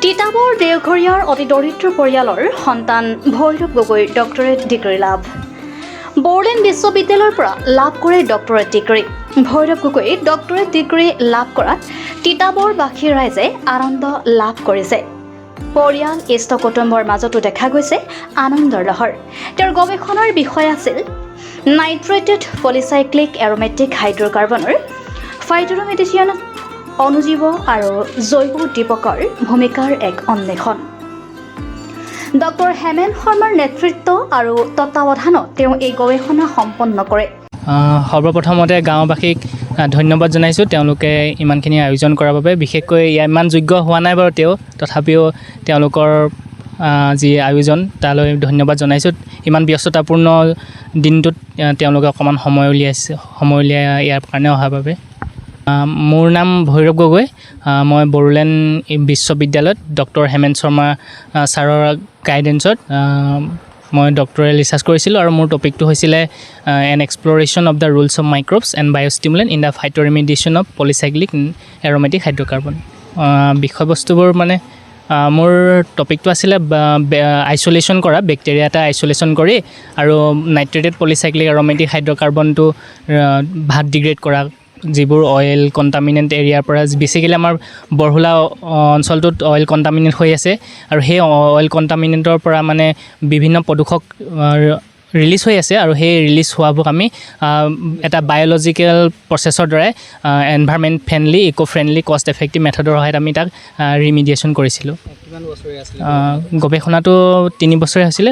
তিতাবৰ দেওঘৰীয়াৰ অতি দৰিদ্ৰ পৰিয়ালৰ সন্তান ভৈৰৱ গগৈৰ ডক্টৰেট ডিগ্ৰী লাভ। বড়োলেণ্ড বিশ্ববিদ্যালয়ৰ পৰা লাভ কৰে ডক্টৰেট ডিগ্ৰী। ভৈৰৱ গগৈয়ে ডক্টৰেট ডিগ্ৰী লাভ কৰাত তিতাবৰবাসী ৰাইজে আনন্দ লাভ কৰিছে। পৰিয়াল, ইষ্ট কুটুম্বৰ মাজতো দেখা গৈছে আনন্দৰ লহৰ। তেওঁৰ গৱেষণাৰ বিষয় আছিল নাইট্ৰেটেড পলিচাইক্লিক এৰোমেটিক হাইড্ৰকাৰ্বনৰ ফাইট'ৰিমেডিয়েশ্যন অণুজীৱ আৰু জৈৱ উদ্দীপকৰ ভূমিকাৰ এক অন্বেষণ। ডক্টৰ হেমেন শৰ্মাৰ নেতৃত্ব আৰু তত্বাৱধানত তেওঁ এই গৱেষণা সম্পন্ন কৰে। সৰ্বপ্ৰথমতে গাঁওবাসীক ধন্যবাদ জনাইছোঁ, তেওঁলোকে ইমানখিনি আয়োজন কৰাৰ বাবে। বিশেষকৈ ইয়াৰ ইমান যোগ্য হোৱা নাই বাৰু তেওঁ, তথাপিও তেওঁলোকৰ যি আয়োজন তালৈ ধন্যবাদ জনাইছোঁ। ইমান ব্যস্ততাপূৰ্ণ দিনটোত তেওঁলোকে অকণমান সময় উলিয়াইছে, সময় উলিয়াই ইয়াৰ কাৰণে অহাৰ বাবে। মোৰ নাম ভৈৰৱ গগৈ। মই বড়োলেণ্ড বিশ্ববিদ্যালয়ত ডক্টৰ হেমেন শৰ্মা ছাৰৰ গাইডেঞ্চত মই ডক্টৰেল ৰিচাৰ্চ কৰিছিলোঁ আৰু মোৰ টপিকটো হৈছিলে "An exploration of the roles of microbes and biostimulant in the phytoremediation of polycyclic aromatic hydrocarbon"। বিষয়বস্তুবোৰ মানে মোৰ টপিকটো আছিলে আইচলেশ্যন কৰা, বেক্টেৰিয়া এটা আইচলেশ্যন কৰি আৰু নাইট্ৰেটেড পলিচাইক্লিক এৰ'মেটিক হাইড্ৰকাৰ্বনটো ভাত ডিগ্ৰেড কৰা, যিবোৰ অইল কণ্টামিনেণ্ট এৰিয়াৰ পৰা। বেচিকেলি আমাৰ বৰহোলা অঞ্চলটোত অইল কণ্টামিনেণ্ট হৈ আছে আৰু সেই অইল কণ্টামিনেণ্টৰ পৰা মানে বিভিন্ন প্ৰদূষক ৰিলিজ হৈ আছে আৰু সেই ৰিলিজ হোৱাবোৰক আমি এটা বায়'লজিকেল প্ৰচেছৰ দ্বাৰাই environment friendly, eco friendly, cost effective মেথডৰ সহায়ত আমি তাক ৰিমিডিয়েশ্যন কৰিছিলোঁ। কিমান বছৰীয়া আছিলে? গৱেষণাটো 3 বছৰে হৈছিলে।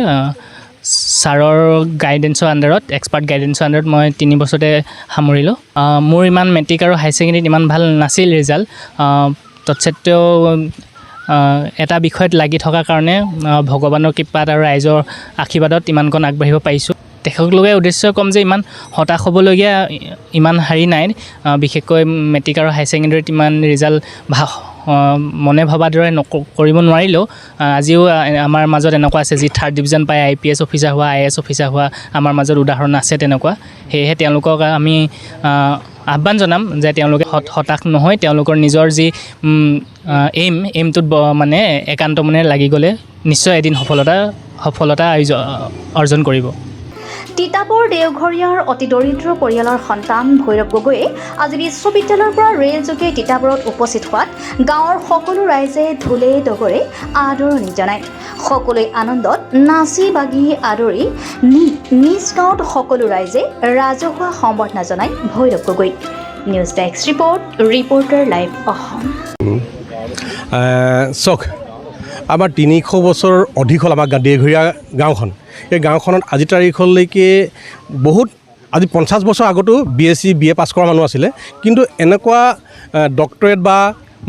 ছাৰৰ গাইডেঞ্চৰ আণ্ডাৰত, এক্সপাৰ্ট গাইডেঞ্চৰ আণ্ডাৰত মই 3 বছৰতে সামৰিলোঁ। মোৰ ইমান মেট্ৰিক আৰু হাই ছেকেণ্ডেৰীত ইমান ভাল নাছিল ৰিজাল্ট। তৎসত্ত্বেও এটা বিষয়ত লাগি থকাৰ কাৰণে ভগৱানৰ কৃপাত আৰু ৰাইজৰ আশীৰ্বাদত ইমানকণ আগবাঢ়িব পাৰিছোঁ। তেখেতলোকে উদ্দেশ্য ক'ম যে ইমান হতাশ হ'বলগীয়া ইমান হেৰি নাই। বিশেষকৈ মেট্ৰিক আৰু হাই ছেকেণ্ডেৰীত ইমান ৰিজাল্ট মনে ভবাৰ দৰে কৰিব নোৱাৰিলেও আজিও আমাৰ মাজত এনেকুৱা আছে যি থাৰ্ড ডিভিজন পাই আই পি এছ অফিচাৰ হোৱা, I A S officer হোৱা আমাৰ মাজত উদাহৰণ আছে তেনেকুৱা। সেয়েহে তেওঁলোকক আমি আহ্বান জনাম যে তেওঁলোকে হতাশ নহৈ তেওঁলোকৰ নিজৰ যি এইমটোত মানে একান্ত মনে লাগি গ'লে নিশ্চয় এদিন সফলতা অৰ্জন কৰিব। তিতাবৰ দেওঘৰীয়াৰ অতি দৰিদ্ৰ পৰিয়ালৰ সন্তান ভৈৰৱ গগৈয়ে আজি বিশ্ববিদ্যালয়ৰ পৰা ৰেলযোগে তিতাবৰত উপস্থিত হোৱাত গাঁৱৰ সকলো ৰাইজে ঢোলে ডগৰে আদৰণি জনায়। সকলোৱে আনন্দত নাচি বাগি আদৰি নি নিজ গাঁৱত সকলো ৰাইজে ৰাজহুৱা সম্বৰ্ধনা জনায় ভৈৰৱ গগৈক। News desk report, reporter live Assam. চাওক, আমাৰ 300 বছৰ অধিক হ'ল আমাৰ দেওঘৰীয়া গাঁওখন। এই গাঁওখনত আজি তাৰিখলৈকে বহুত, আজি 50 বছৰ আগতো B S C, B A পাছ কৰা মানুহ আছিলে, কিন্তু এনেকুৱা ডক্টৰেট বা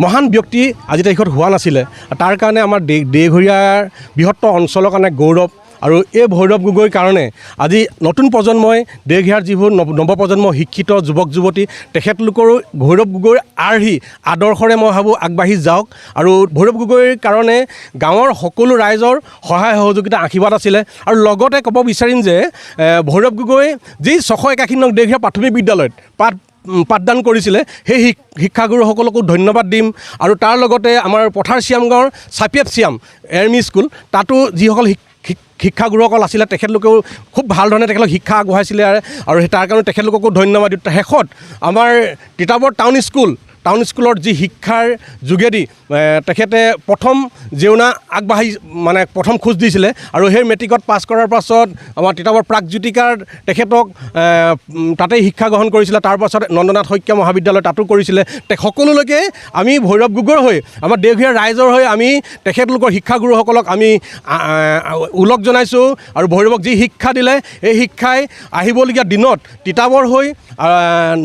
মহান ব্যক্তি আজি তাৰিখত হোৱা নাছিলে। তাৰ কাৰণে আমাৰ দেওঘৰীয়াৰ বৃহত্তৰ অঞ্চলৰ কাৰণে গৌৰৱ। আৰু এই ভৈৰৱ গগৈৰ কাৰণে আজি নতুন প্ৰজন্মই, দেওঘৰীয়াৰ যিবোৰ নৱপ্ৰজন্ম, শিক্ষিত যুৱক যুৱতী, তেখেতলোকৰো ভৈৰৱ গগৈৰ আৰ্হি আদৰ্শৰে মই ভাবোঁ আগবাঢ়ি যাওক। আৰু ভৈৰৱ গগৈৰ কাৰণে গাঁৱৰ সকলো ৰাইজৰ সহায় সহযোগিতা, আশীৰ্বাদ আছিলে। আৰু লগতে ক'ব বিচাৰিম যে ভৈৰৱ গগৈ যি 681 নং দেওঘৰীয়া প্ৰাথমিক বিদ্যালয়ত পাঠদান কৰিছিলে, সেই শিক্ষাগুৰুসকলকো ধন্যবাদ দিম। আৰু তাৰ লগতে আমাৰ পথাৰ চিয়াম গাঁৱৰ চাপিয়াপ চিয়াম এম ই স্কুল, তাতো যিসকল শিক্ষাগুৰুসকল আছিলে, তেখেতলোকেও খুব ভাল ধৰণে তেখেতলোক শিক্ষা আগবঢ়াইছিলে আৰু তাৰ কাৰণে তেখেতলোককো ধন্যবাদ দিওঁ। শেষত আমাৰ তিতাবৰ টাউন স্কুলত যি শিক্ষাৰ যোগেদি তেখেতে প্ৰথম জেওনা আগবাঢ়ি মানে প্ৰথম খোজ দিছিলে আৰু সেই মেট্ৰিকত পাছ কৰাৰ পাছত আমাৰ তিতাবৰ প্ৰাগজ্যোতিকাৰ তেখেতক তাতেই শিক্ষা গ্ৰহণ কৰিছিলে। তাৰপাছত নন্দনাথ শইকীয়া মহাবিদ্যালয়, তাতো কৰিছিলে। সকলোলৈকে আমি ভৈৰৱ গগৈৰ হৈ, আমাৰ দেওঘৰীয়া ৰাইজৰ হৈ আমি তেখেতলোকৰ শিক্ষাগুৰুসকলক আমি ওলগ জনাইছোঁ। আৰু ভৈৰৱক যি শিক্ষা দিলে, এই শিক্ষাই আহিবলগীয়া দিনত তিতাবৰ হৈ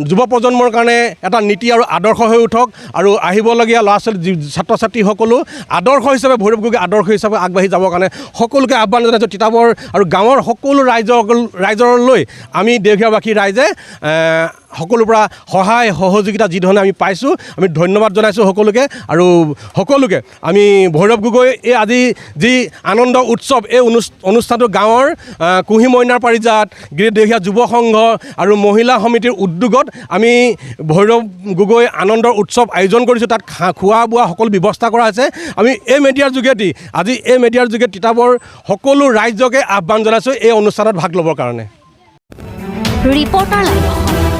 যুৱ প্ৰজন্মৰ কাৰণে এটা নীতি আৰু আদৰ্শ হৈ উঠক আৰু আহিবলগীয়া ল'ৰা ছোৱালী, ছাত্ৰ ছাত্ৰীসকলো আদৰ্শ হিচাপে, ভৈৰৱ গগৈ আদৰ্শ হিচাপে আগবাঢ়ি যাবৰ কাৰণে সকলোকে আহ্বান জনাইছোঁ। তিতাবৰ আৰু গাঁৱৰ সকলো ৰাইজৰলৈ আমি দেওঘৰীয়াবাসী ৰাইজে সকলোৰ পৰা সহায় সহযোগিতা যিধৰণে আমি পাইছোঁ, আমি ধন্যবাদ জনাইছোঁ সকলোকে। আৰু সকলোকে আমি ভৈৰৱ গগৈ এই আজি যি আনন্দ উৎসৱ, এই অনুষ্ঠানটো গাঁৱৰ কুঁহি মইনাৰ পাৰিজাত, গিৰিদেহীয়া যুৱ সংঘ আৰু মহিলা সমিতিৰ উদ্যোগত আমি ভৈৰৱ গগৈ আনন্দৰ উৎসৱ আয়োজন কৰিছোঁ। তাত খোৱা বোৱা সকলো ব্যৱস্থা কৰা হৈছে। আমি এই মেডিয়াৰ যোগেদি আজি এই মেডিয়াৰ যোগেদি তিতাবৰ সকলো ৰাইজকে আহ্বান জনাইছোঁ এই অনুষ্ঠানত ভাগ ল'বৰ কাৰণে। Reporter live Assam.